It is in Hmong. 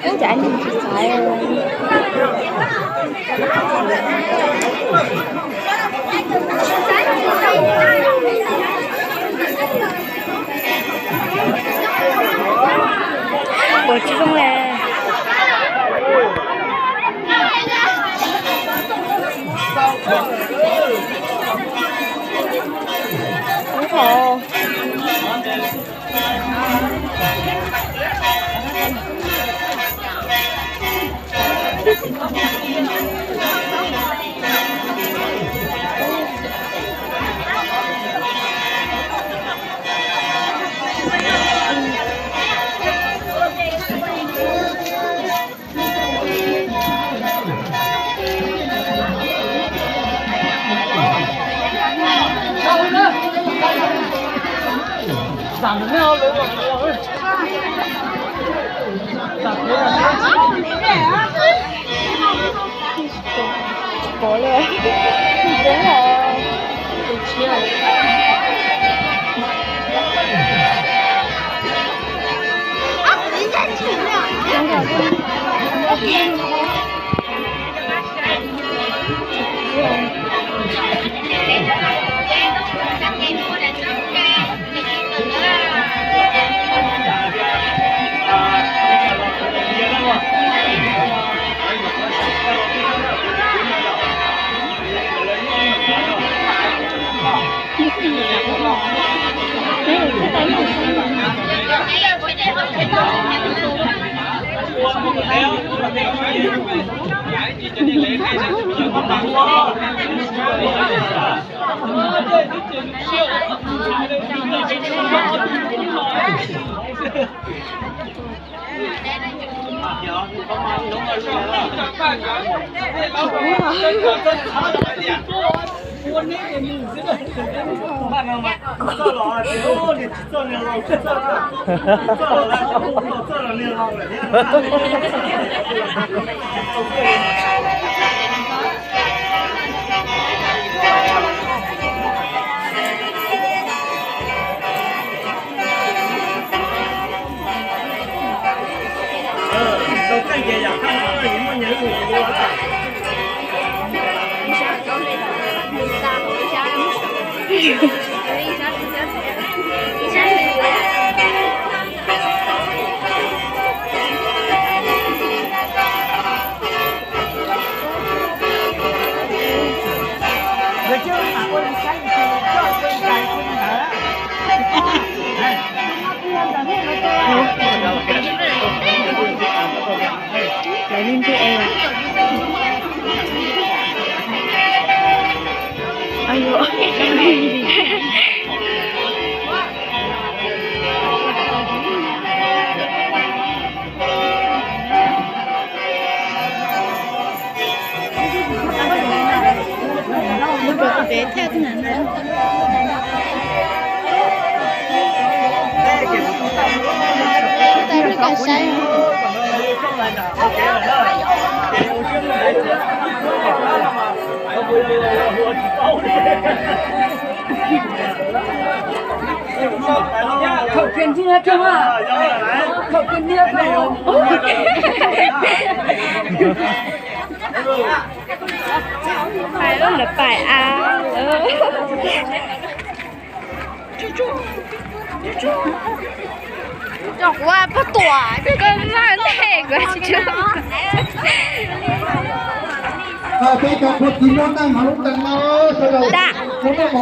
Cas nej tsis xaiv? Ua tsis zoo le. Ub, hov. Pov le, pov le. Lawv li ntu es. Ayo. Lub pem thiaj tib neeg no. Tau lub koj saib. Khaum kiag ntxiv thiab mas. Khaum kiag ntxiv thiab. Pais lub ntawd pais a. Coj kuv pab tuam, koj maj ntej kuv tsis tshua. Peb cov kuv tsis muaj neej hauv lub ntees no sawv daws.